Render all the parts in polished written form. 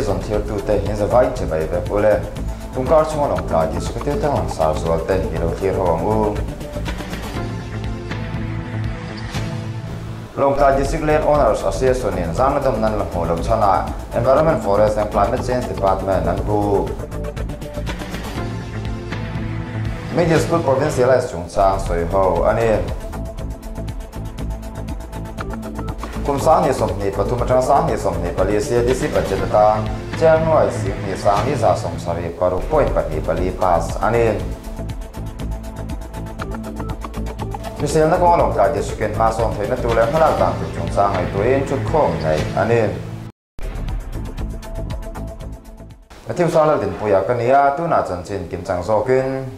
Zone thirtute in zavaiin chibai vek ule. Tungkar chhunga Lawngtlai District a thil langsar zualte i lo thlir ho ang u. Lawngtlai District Land Owners Association in zangna dawm nan la hmuh loh chhanah Environment, Forest and Climate Change Department an pu. Middle School Provincialized chungchang sawi ho a ni. Kum 2023 atanga 2024 CADC budget atan cheng nuai 10 2 76 point 2 4 pass a ni. Hriselna kawnga Lawngtlai District in hma sawn theihna tur leh hmalak dan tur chungchang ngaihtuahin thutkhawm neih a ni. Matthew Sala Dinpuia ka ni a, tunah chanchin kimchang zawkin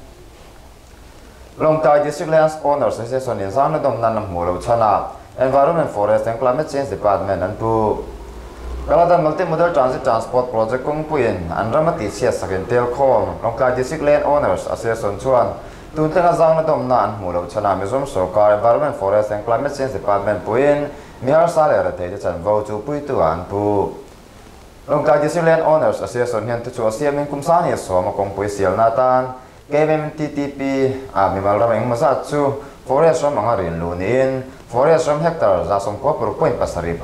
Lawngtlai District Lands Owners Association in zangna dawm nan a hmuh loh chhanah Environment, Forest and Climate Change Department an pu. Kaladan Multi-Modal Transit Transport Project kawngpuiin an ram a tihchhiat sakin telkhawm Lawngtlai District Land Owners Association chuan tun thlenga zangna dawmna an hmuh loh chhanah Mizoram sorkar Environment, Forest and Climate Change Department puiin mi harsa leh retheite chanvo chu puitu ah an pu. Lawngtlai District Land Owners Association hian thuchhuah siamin kum 2010 a kawngpui sialna atan KMMTTP ah mimal ram engemaw zat chu forest ram anga rin luh niin forest ram hectare 96.75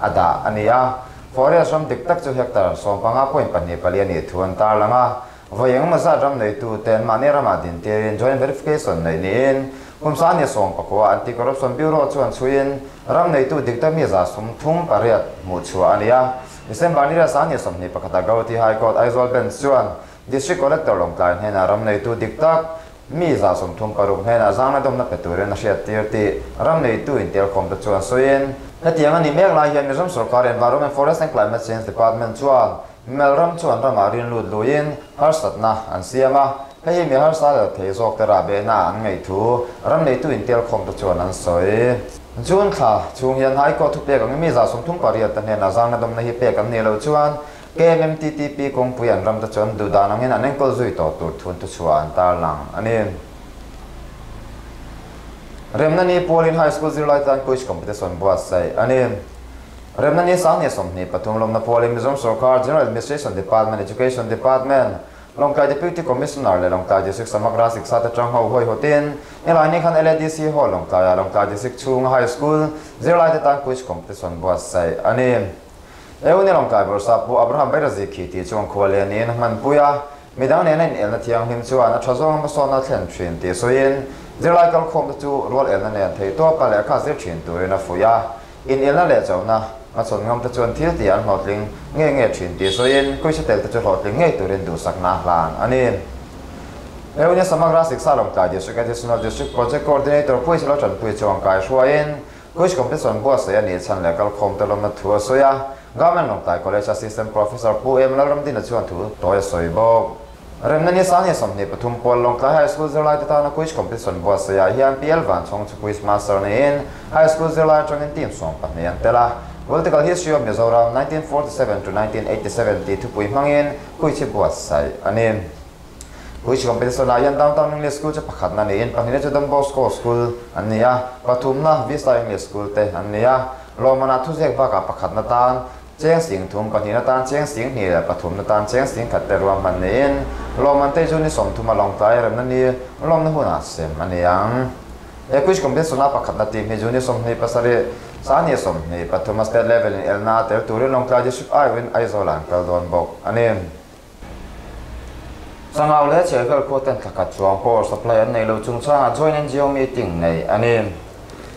a dah a ni a. Forest ram dik tak chu hectare 15.24 a nih thu an tarlang a. Vawi engemaw zat ram neitu ten mahni ramah dintirin joint verification neih niin kum 2019 Anti-Corruption Bureau chuan chhuiin ram neitu dik tak mi 38 hmuh chhuah a ni a. December ni 2021 ah Gauhati High Court Aizawl Bench chuan District Collector Lawngtlai hnenah ram neitu dik tak mi 36 hnenah zangna dawmna pe turin a hriattir tih ram neitu intelkhawm te chuan sawiin, Hetiang a ni mek lai hian Mizoram sorkar Environment, Forest and Climate Change Department chuan Mel ram chu an ramah rin lut luiin harsatna an siam a, hei hi mi harsa leh thei zawk te rah behna an ngaih thu ram neitu intelkhawm te chuan an sawi. June thla chhung hian High Court thupek angin mi 38 te hnenah zangna dawmna hi pek an nih loh chuan KMMTTP kawngpui an ram te chuan duh dan angin an enkawl zui tawh tur thun thuchhuah an tarlang a ni. Remna ni pualin High School zirlai tan quiz competition buatsaih a ni. Remna ni 2023 lawmna pualin Mizoram sorkar General Administration Department, Education Department, Lawngtlai Deputy Commissioner leh Lawngtlai District Samagra Siksha te tang ho hawi hawtin helai ni khan LADC Hall Lawngtlaiah Lawngtlai District chhunga High School zirlai te tan quiz competition buatsaih a ni. Eu ni Lawngtlai Bawrhsap Pu Abraham Bairazi khi tih chuan khua leh niin a hmanpui a, midang nena inelna thianghlim chuan a tha zawng hmasawnna a thlen thin tih sawiin zirlai kalkhawm te chu rual elna nen theihtawpa lehkha zir thin turin a fuih a. Inelna leh chauhna hmachhawn ngam te chuan thil tih an hlawhtling nge nge thin tih sawiin Kuisa tel te chu hlawhtling ngei turin duhsakna a hlan a ni. Eunia Samagra Siksha Lawngtlai District Additional District Project Coordinator Puisa lo tanpui chuang kai hruaiin Quiz Competition buatsaih a nih chhan leh kalkhawm te lawmna thu a sawi a, Government Lawngtlai College Assistant Professor Pu M Lalramdina chuan thu tawi a sawi bawk. Remna ni 2023 pawl Lawngtlai High School zirlaite tana quiz competition buatsaihah hian PL Vanchhawng chu quiz master niin High School zirlai atangin team 12 an tel a. Political History of Mizoram 1947 to 1987 tih thupui hmangin quiz hi buatsaih a ni. Quiz competition ah hian Downtown English School chu pakhatna niin pahnihna chu Don Bosco School an ni a, pathumna Vista English School te an ni a. Lawmmanah thuziak bakah pakhatna tan Cheng sing thum pahnihna tan cheng sing hnih leh pathumna tan cheng sing khat te ruahman niin lawmman te chu ni 30 a Lawngtlai remna ni lawmna hunah sem a ni ang. He quiz competition a pakhatna team hi chu ni 27 2023 a state level in elna a tel turin Lawngtlai District aiawhin Aizawl ah an kal dawn bawk a ni. Sangau leh chhehvel khua ten thla khat chuang power supply an nei lo chungchangah joint NGO meeting nei a ni.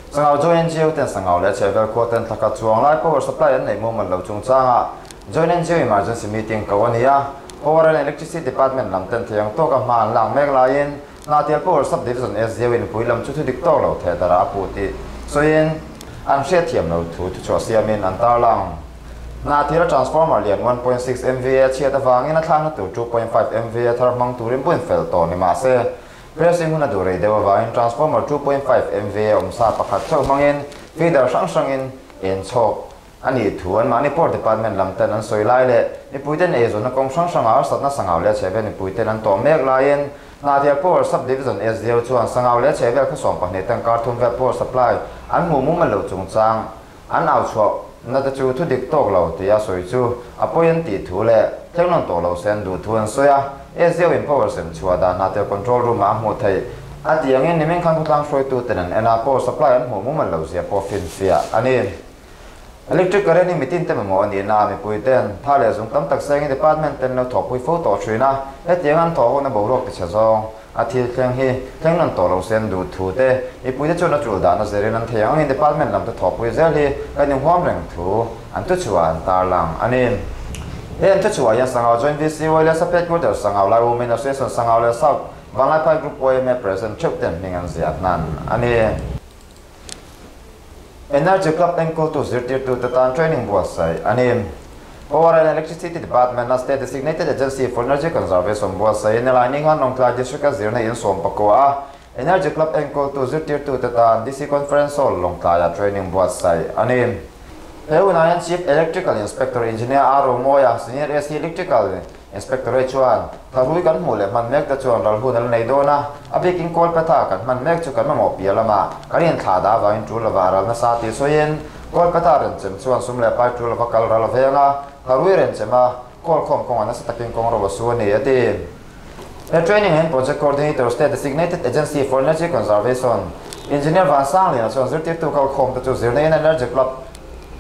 Sangau joint NGO ten Sangau leh chhehvel khua ten thla khat chuang lai power supply an nei mumal lo chungchangah joint NGO emergency meeting ko a ni a. Power and Electricity Department lam ten thei ang tawka hma an lak mek laiin Hnahtial Power Sub Division SDO in pui lam chu thu dik tawk lo theh darah a puh tih sawiin an hriatthiam lo thu thuchhuah siamin an tarlang. Hnahtial transformer lian 1.6 MVA a chhiat avangin a thlakna tur 2.5 MVA thar hmang turin bun fel tawh ni mah se, pressing hun a duh rei deuh avangin transformer 2.5 MVA awmsa pakhat chauh hmangin feeder hrang hrangin en chhawk a nih thu anmahni Port Department lam ten an sawi lai leh mipuiten eizawnna kawng hrang hranga harsatna sangau leh chhehvel mipuiten an tawh mek laiin Hnahtial Power Sub-Division SDO chuan sangau leh chhehvel khaw 12 ten kar thum vel power supply an hmuh mumal loh chungchang an au chhuah. na te chu thudik tawk lo tia sawi chu a pawi an tih thu leh thleng nawn tawh lo se an duh thu an sawi a. SDO in power sem chhuah dan hna tel control room ah a hmuh theih a tih angin nimin khan khawtlang hruaitu ten an en a, power supply an hmuh mumal lo zia pawh finfiah a ni. Electric current hi mitin te mamawh a nihna a mipui ten tha leh zung tam tak sengin department ten lo thawhpui fo tawh thin a, hetiang an thawh hun a boruak tichhe zawng a thil thleng hi thleng nawn tawh lo se an duh thu te mipui te chuan a tul dan a zirin an thei ang angin department lam te thawhpui zel hi kan inhuam reng thu an thuchhuah an tarlang a ni. He an thuchhuah hian Sangau Joint VC leh Saphet Quarter Sangau Lai Women Association Sangau leh South Vanlaiphai Group yma President theuh ten hming an ziah hnan a ni. Energy Club enkawltu zirtirtute tan training buatsaih a ni. Power and Electricity Department-a State Designated Agency for Energy Conservation buatsaihin helai ni khan Lawngtlai District-a zirna in sawm pakua a Energy Club enkawltu zirtirtute tan DC Conference Hall Lawngtlaiah training buatsaih a ni. He hunah hian Chief Electrical Inspector Engineer R. Romawia, Senior AC Electrical Inspectorate chuan tharui kan hmuh leh hman mek te chuan ral hun a la nei dawn a, a bikin Kawlpatha kan hman mek chu kan mamawh piah lamah kan inthlah dah avangin tul lova ral nasa tih sawiin Kawlpatha renchem chuan sum leh pai tul lova kal ral a veng a, tharui renchem a kawlkhawm kawngah nasa takin kawng ro a su a ni a ti. He training hian Project Coordinator State Designated Agency for Energy Conservation Engineer Van Sangliana chuan zirtirtu kalkhawm te chu zirna in Energy Club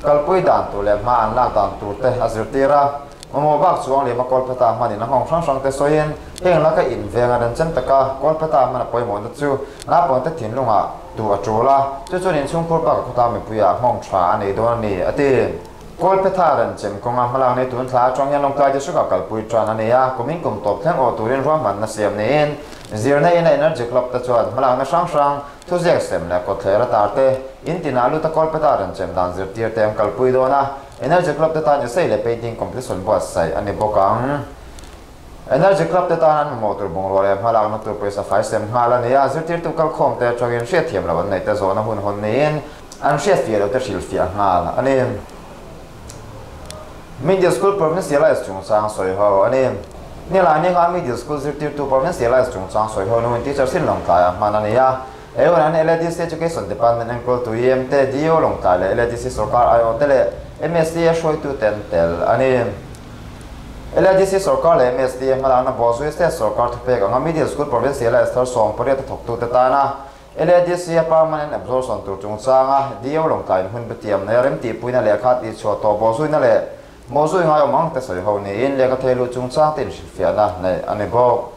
kalpui dan tur leh hma an lak dan tur te a zirtir a. Mamawh bak chuang lehma Kawlphata hmanin a nghawng hrang hrang te sawiin heng laka inveng a renchem taka Kawlphata hman a pawimawhna chu naupangte thinlungah duh a tul a, chu chuan inchhungkhur baka khawtlang mipuiah nghawng tha a nei dawn a ni, a ti. Kawlphetha renchem kawnga hmalak nei tun thla atang hian Lawngtlai District ah kalpui tan a ni a, kumin kum tawp thleng awh turin ruahmanna siam niin zirna ina Energy Club te chuan hmalakna hrang hrang thuziak sem leh kawtthler a tar te in tinah luta Kawlphetha renchem dan zirtir te an kalpui dawn a. Energy Club te tan essay leh painting competition buatsaih a ni bawk ang. Energy Club te tan an mamawh tur bungrua leh hmalakna tur pawisa fai sem nghal a ni a, zirtirtu kalkhawm te atangin hriatthiam loh an neih te zawhna hun hawn niin an hriatfiah loh te hrilhfiah nghal a ni. Middle School Provincialized chungchang sawi ho a ni. Nilai ni khan Middle School zirtirtu Provincialized chungchang sawi ho nuin teacher sin lawngtlaiah hman a ni a. He hunah hian LADC Education Department enkawltu EM te, DO Lawngtlai leh LADC Sorkar IO te leh MSDA hruaitute an tel a ni. LADC Sorkar leh MSDA hmalakna bawhzui State Sorkar thupek anga Middle School Provincialized thar 18 a thawktute tana LADC a permanent absorption tur chungchanga DO Lawngtlaiin hun betiam nei a remtihpuina lehkha tihchhuah tawh bawhzuina leh bawhzui ngaiawm ang te sawi ho niin lehkha theiluh chungchang te inhrilhfiahna neih a ni bawk.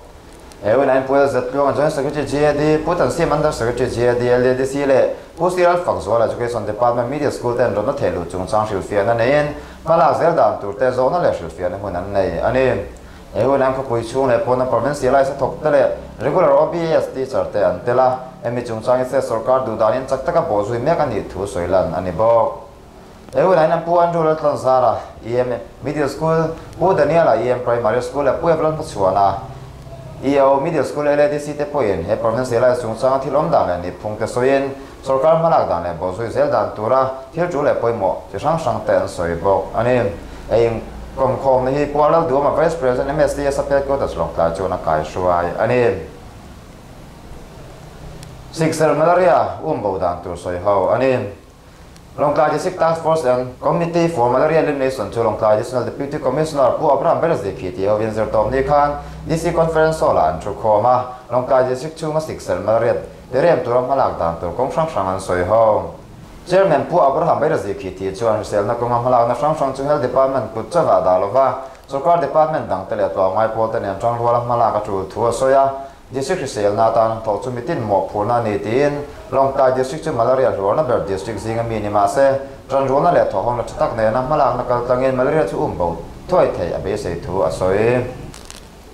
He hun ah Pu LZ Tluanga Joint Secretary GAD, Pu Tansiam Under Secretary GAD, LADC leh Pu Siral Fakzuala Education Department Media School ten rawtna theihluh chungchang hrilhfiahna neiin hmalak zel dan tur te zawhna leh hrilhfiahna hun an nei a ni. He hun ah khawpui chhung leh pawn a provincialize a thawk te leh regular OBS teacher te an tel a, hemi chungchang hi state sorkar duh danin chak taka bawhzui mek a nih thu sawi lan a ni bawk. He hunah hian Pu Andrew Laltlanzara, EM Middle School, Pu Daniela, EM Primary School leh Pu Evelyn Hmachhuana, EO Middle School LADC te pawhin he Province Alliance chungchanga thil awm dan leh nihphung te sawiin sorkar hmalak dan leh bawhzui zel dan tura thil tul leh pawimawh chi hrang hrang te an sawi bawk a ni. Hei inkawmkhawmna hi Pu Arlal Duama, Vice President MSDS a Headquarters Lawngtlai chuan a kaihruai a ni. Sikserh Malaria umbo dan tur sawi ho a ni. Lawngtlai District Task Force and Committee for Malaria Elimination chu Lawngtlai Additional Deputy Commissioner Pu Abraham Beresdi khi tih hovin zirtawp ni khan DC Conference Hall ah an thu khawm a, Lawngtlai District chhunga sikserh malaria te rem tura hmalak dan tur kawng hrang hrang an sawi ho. Chairman Pu Abraham Beresdi khi tih chuan hriselna kawnga hmalakna hrang hrang chu Health Department kut chauhah dah lova sawrkar department dangte leh tlawmngai pawl te nen tangruala hmalak a tul thu a sawi a. District hriselna atan thawh chu mitin mawhphurhna a ni tiin Lawngtlai District chu Malaria hluarna ber District zinga mi ni mah se, tanrualna leh thawhawmna tha tak nena hmalakna kal tlangin Malaria chu um bo thuai thei a beisei thu a sawi.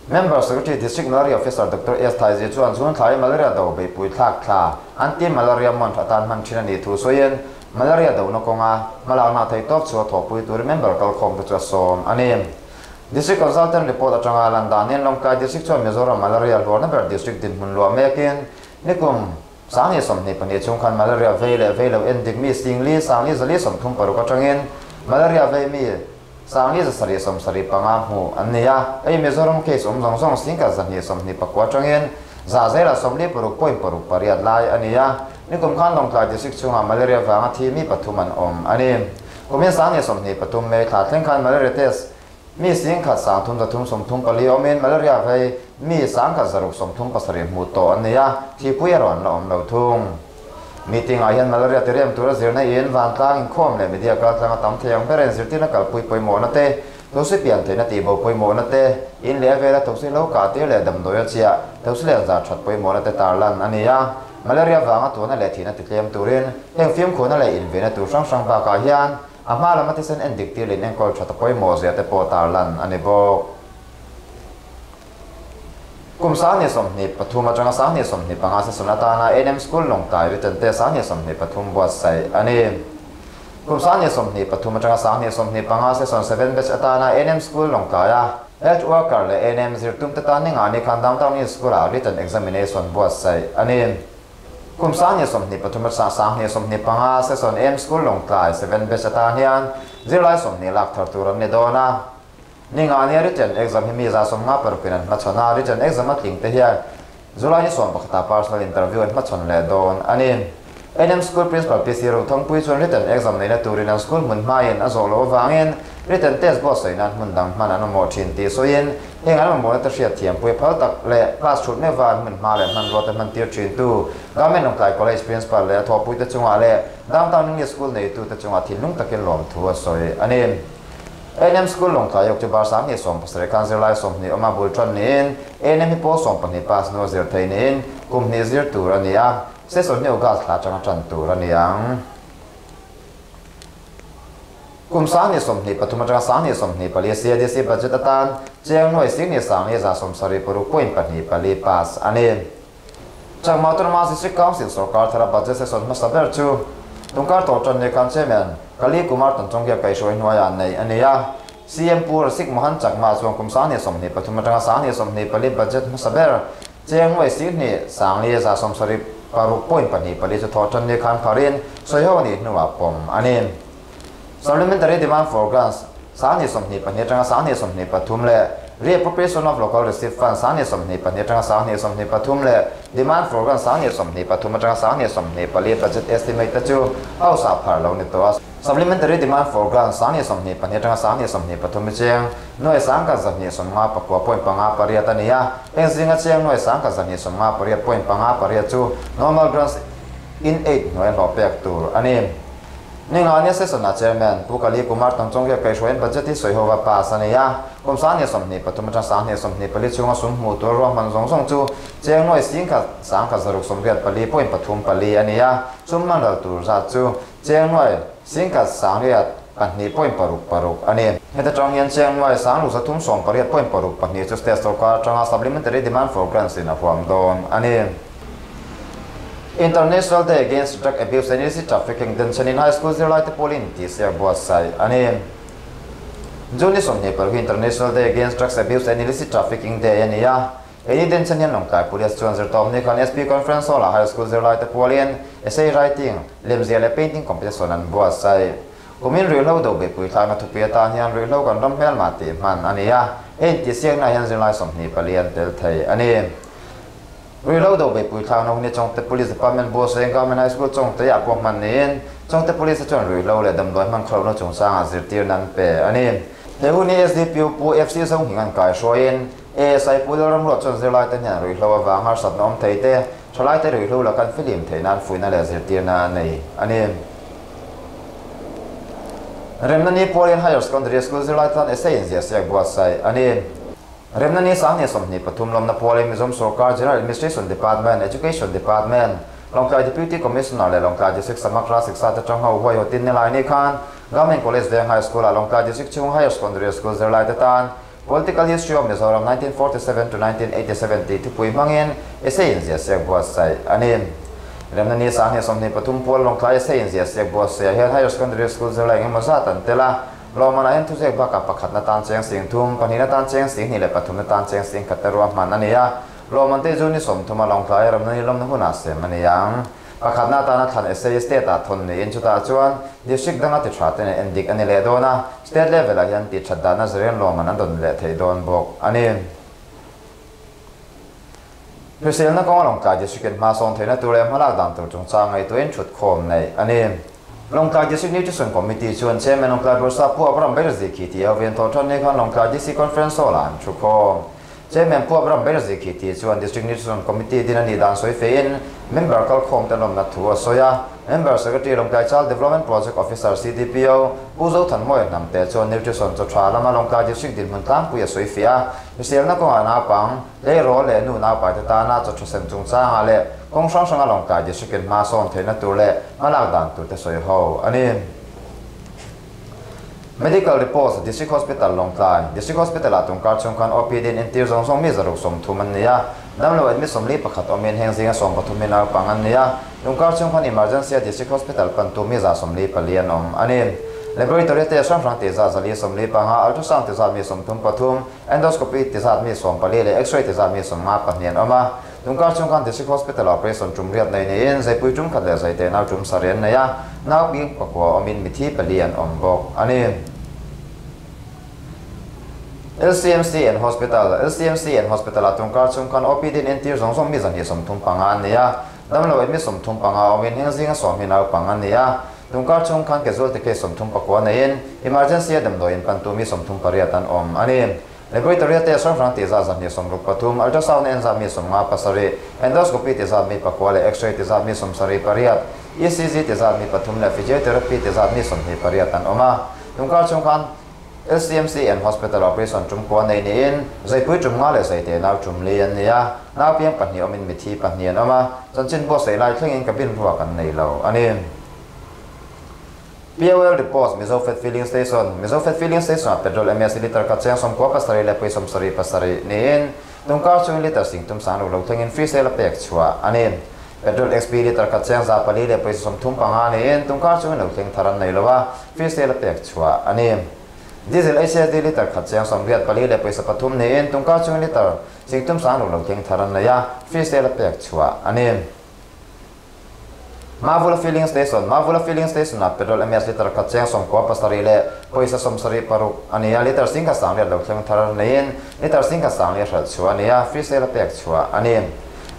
Member Secretary District Malaria Officer Doctor S Thaizia chuan chhun thlai Malaria do beihpui thlak thla Anti Malaria Month atan hman thin a nih thu sawiin Malaria dohna kawnga hmalakna thei tawp chu a thawhpui turin member kalkhawmte chu a sawm a ni. District Consultant report atanga lan danin Lawngtlai District chuan Mizoram Malaria hluarna ber District dinhmun luah mekin nikum 2022 chhung khan Malaria vei leh vei lo en dik mi Singli 436 atangin Malaria vei mi 475 hmuh an ni a, hei Mizoram case awm zawng zawng 1,229 atangin za zela 46.68 lai a ni a, nikum khan Lawngtlai District chhungah Malaria vanga thi mi pathum an awm a ni. Kumin 2023 May thla thleng khan malaria test mi 10,334 awmin malaria vei mi 1,637 hmuh tawh an ni a, thihpui erawh an la awm lo thung. Meeting ah hian malaria ti rem tura zirna in vantlang inkhawm leh media kaltlang a tam thei ang berin zirtirna kalpui pawimawhna te, thosi pian theihna tihbo pawimawhna te, in leh a vela thosi lo kah tir leh damdawi a chiah, thosi lian zar that pawimawhna te tarlan a ni a. Malaria vanga tuahna leh thihna ti tlem turin heng fimkhurna leh invenna tur hrang hrang bakah hian a hma lama thisen endik tir leh inenkawl that a pawimawh zia te pawh tarlan a ni bawk. Kum 2023 atanga 2025 session atana NM School Lawngtlai written test 2023 buatsaih a ni. Kum 2023 atanga 2025 session 7 batch atana NM School Lawngtlaia Health Worker leh NM zirtumte tan ni ngah ni khan Downtown East School-ah written examination buatsaih a ni. Kum 2023 atanga 2025 session NM School Lawngtlai 7 batch atan hian zirlai 20 lak thar tur an ni dawn a. Ni ngah nia written exam hi mi 56 in an hmachhawn a, written exam a tling te hian July ni 11 ah personal interview an hmachhawn leh dawn a ni. NM School Principal PC Rothangpui chuan written exam neihna turin an school hmun hmain a zawh loh avangin written test buatsaih nan hmun dang hman an mamawh thin tih sawiin heng an mamawhna te hriat thiampui phal tak leh class thut meuhva an hmun hma leh hmanrua te hman tir thin tu Government Lawngtlai College Principal leh a thawhpuite chungah leh Downtown English School neitute chungah thinlung takin lawmthu a sawi a ni. NM School Lawngtlai October 2017 khan zirlai 20 awma bul tan niin NM hi pawl 12 pass hnu a zir thei niin kum hnih zir tur a ni a, session hi August thla atanga tan tur a ni ang. Kum 2023 atanga 2024 CADC budget atan cheng nuai 10,176.24 pass a ni. Chakma Autonomous District Council sorkar thara budget session hmasa ber chu tungkar tawh tan ni khan Chairman Kali Kumar Tanchongia kaihhruai hnuaiah neih a ni a. CM Pu Rasik Mohan Chakma chuan kum 2023 atanga 2024 budget hmasa ber cheng nuai 10,176.24 chu thawh tan ni khan pharin sawiho ni hnuah pawm a ni. Supplementary Demand for Grants 2022 atanga 2023 leh Reappropriation of Local Receipt Fund 2022 atanga 2023 leh Demand for Grants 2023 atanga 2024 budget estimate te chu house ah phar lo ni tawh a. Supplementary Demand for Grants 2022 atanga 2023 cheng nuai 1,259.58 a ni a, heng zinga cheng nuai 1,258.58 chu normal grants in aid hnuai hlawh pek tur a ni. Ni ngah nia session ah Chairman Pu Kali Kumar Tanchongia kaihhruaiin budget hi sawiho va pass a ni a, kum 2023 atang 2024 chhunga sum hmuh tur ruahman zawng zawng chu cheng nuai 10,164.34 a ni a, sum hman ral tur zat chu cheng nuai 10,002.66 a ni. Heta tang hian cheng nuai 6,318.62 chu state sorkar atanga supplementary demand for grants in a huam dawn a ni. International Day Against Drug Abuse and Illicit Trafficking denchhenin high school zirlai te pawlin tih siak buatsaih a ni. June ni 26 hi International Day Against Drugs Abuse and Illicit Trafficking Day a ni a. Hei ni denchhen hian Lawngtlai Police chuan zirtawp ni khan SP Conference Hall ah high school zirlai te pawlin essay writing, lemziah leh painting competition an buatsaih. Kumin ruihhlo do beihpui thlakna thupui atan hian ruihhlo kan ram hmelmah tih hman a ni a. Hei intih siakna hian zirlai 24 an tel thei a ni. Ruihhlo do beihpui thlakna hun hi Chawngte Police Department buatsaih Government High School Chawngte ah pawh hman niin Chawngte Police te chuan ruihhlo leh damdawi hman khawlohna chungchangah zirtirna an pe a ni. He hun hi SDPO Pu FC Zohning an kaihhruaiin ASI Pu Lalramruat chuan zirlai te hian ruihhlo avang harsatna awm thei te, thalai te ruihhlo lakan filim theih nan fuihna leh zirtirna a nei a ni. Remna ni pualin Higher Secondary School zirlai tan essay in ziah siak buatsaih a ni. Remna ni 2023 lawmna pualin Mizoram sorkar General Administration Department, Education Department, Lawngtlai Deputy Commissioner leh Lawngtlai District Samagra Siksha te tang ho huai hawtin ni lai ni khan Government College Veng High School ah Lawngtlai District chhung Higher Secondary School zirlai te tan Political History of Mizoram 1947 to 1987 tih thupui hmangin essay in ziah siak buatsaih a ni. Remna ni 2023 pual Lawngtlai essay in ziah siak buatsaih ah hian Higher Secondary School zirlai engemaw zat an tel a. Lawmman ah hian thuziak bakah pakhatna tan cheng 30,000, pahnihna tan cheng 2,000 leh pathumna tan cheng 1,000 te ruahman a ni a. Lawmman te chu ni 30 a Lawngtlai ramna ni lawmna hunah sem a ni ang. Pakhatna atana thlan essay state ah thawn niin chutah chuan district danga ti tha te nen endik a ni leh dawn a, state level ah hian tih that dahna zarian lawmman an dawn leh thei dawn bawk a ni. Hriselna kawnga Lawngtlai district in hma sawn theihna tur leh hmalak dan tur chungchang ngaihtuahin thutkhawm neih a ni. Lawngtlai District Nutrition Committee chuan Chairman Lawngtlai Bawrhsap Pu Abraham Berzikhi tih hovin Thawhṭanni khan Lawngtlai DC Conference Hall-ah an thu khawm. Chairman Pu Abraham Berzikhi tih chuan District Nutrition Committee din a nih dan sawi feiin member kalkhawmte lawmna thu a sawi a. Member Secretary Lawngtlai Child Development Project Officer, CDPO, Pu Zothanmawia Hnamte chuan Nutrition chaw tha lama Lawngtlai District dinhmun tlangpui a sawi fiah a. Hriselna kawngah naupang, Tleirawl leh nu naupaite tana chaw tha sem chungchangah leh kawng hrang hranga Lawngtlai District-in hma sawn theihna tur leh hmalak dan turte sawi ho a ni. Medical Reports, District Hospital, Lawngtlai District Hospital-ah tungkar chhung khan OPD in entir zawng zawng mi 130 an ni a, damlo admit 41 awmin heng zinga 13 hi naupang an ni a, tungkar chhung khan Emergency-a District Hospital pantu mi 144 an awm a ni. Laboratory test hrang hrang tih zat 450, ultrasound ti zat mi 33, Endoscopy ti zat mi 14 leh X-ray ti zat mi 52 an awm a. Tungkar chhung khan District Hospital operation tum riat nei niin zaipui tum khat leh zaite nau tum sarih an nei a, nau ping pakua awmin mithi pali an awm bawk a ni. LCMC and Hospital, LCMC and Hospital-ah tungkar chhung khan OPD in entir zawng zawng mi 235 an ni a, damlo admit 35 awmin heng zinga 10 hi naupang an ni a. Tungkar chhung khan casualty case 39 neiin emergency-a damdawiin pantu mi 38 an awm a ni. Laboratory-a test hrang hrang tih zat 263, ultrasound en zat mi 57, endoscopy ti zat mi 9 leh x-ray ti zat mi 78, ECG ti zat mi 3 leh physiotherapy ti zat mi 28 an awm a. Tungkar chhung khan LCMC and Hospital operation tum kua nei niin zaipui tum nga leh zaite nau tum li an ni a, nau piang pahnih awmin mithi pahnih an awm a, chanchin buatsaih lai thlengin cabin ruak an nei lo a ni. POL Reports, Mizo Fat Filling Station, Mizo Fat Filling Station-ah petrol MS litre khat cheng 97 leh pui 77 niin tungkar chungin litre sing tum sang ruk lo thlengin free sale a pek chhuah a ni. Petrol XP litre khat cheng 400 leh pawisa 35 niin tungkar chungin lo thleng thar an nei lo a, free sale a pek chhuah a ni. Diesel HSD litre khat cheng 84 leh pawisa 3 niin tungkar chungin litre sing tum sang ruk lo thleng thar an nei a, free sale a pek chhuah a ni. Mavula Filling Station, Mavula Filling Station-ah petrol MS litre khat cheng 97 leh pawisa 76 a ni a, litre 10,100 lo thleng thar neiin litre 10,100 hralh chhuah a ni a, free sale a pek chhuah a ni.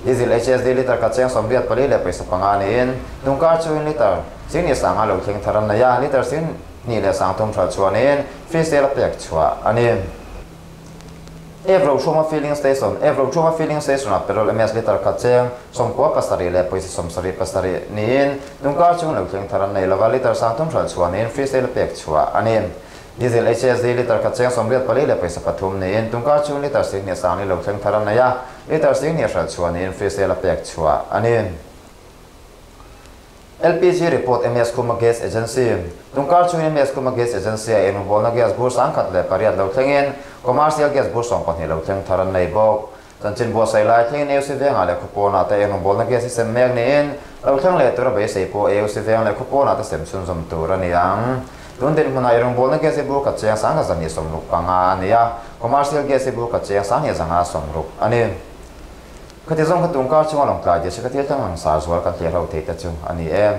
Diesel HSD litre khat cheng 84 leh pawisa 5 niin tungkar chungin litre 10,500 lo thleng thar an nei a, litre 2,300 hralh chhuah niin free sale a pek chhuah a ni. Evro Hruma Filling Station, Evro Hruma Filling Station-ah petrol MS litre khat cheng 97 leh pawisa 77 niin tungkar chung lo thleng thar an nei lova, litre 30 hralh chhuah niin free sale a pek chhuah a ni. Diesel HSD litre khat cheng 84 leh pawisa 3 niin tungkar chung litre 10,000 lo thleng thar an nei a, litre 10,000 hralh chhuah niin free sale a pek chhuah a ni. LPG Report MS Khuma Gas Agency, Tungkar chungin MS Khuma Gas Agency-a inrungbawlna gas bur 1008 lo thlengin Commercial Gas bur 12 lo thleng thar an nei bawk. Chanchin buatsaih lai thlengin AOC vengah leh khawpawnah te inrungbawlna gas hi sem mek niin lo thleng leh tura beisei pawh AOC veng leh khawpawnah te sem chhunzawm tur a ni ang. Tun dinhmunah inrungbawlna gas hi bur khat cheng 1165 a ni a, Commercial Gas hi bur khat cheng 1160 a ni. Khati zawng kha tungkar chunga Lawngtlai District-a thil thleng lang sar zual kan hliah hlo thei te chu a ni e.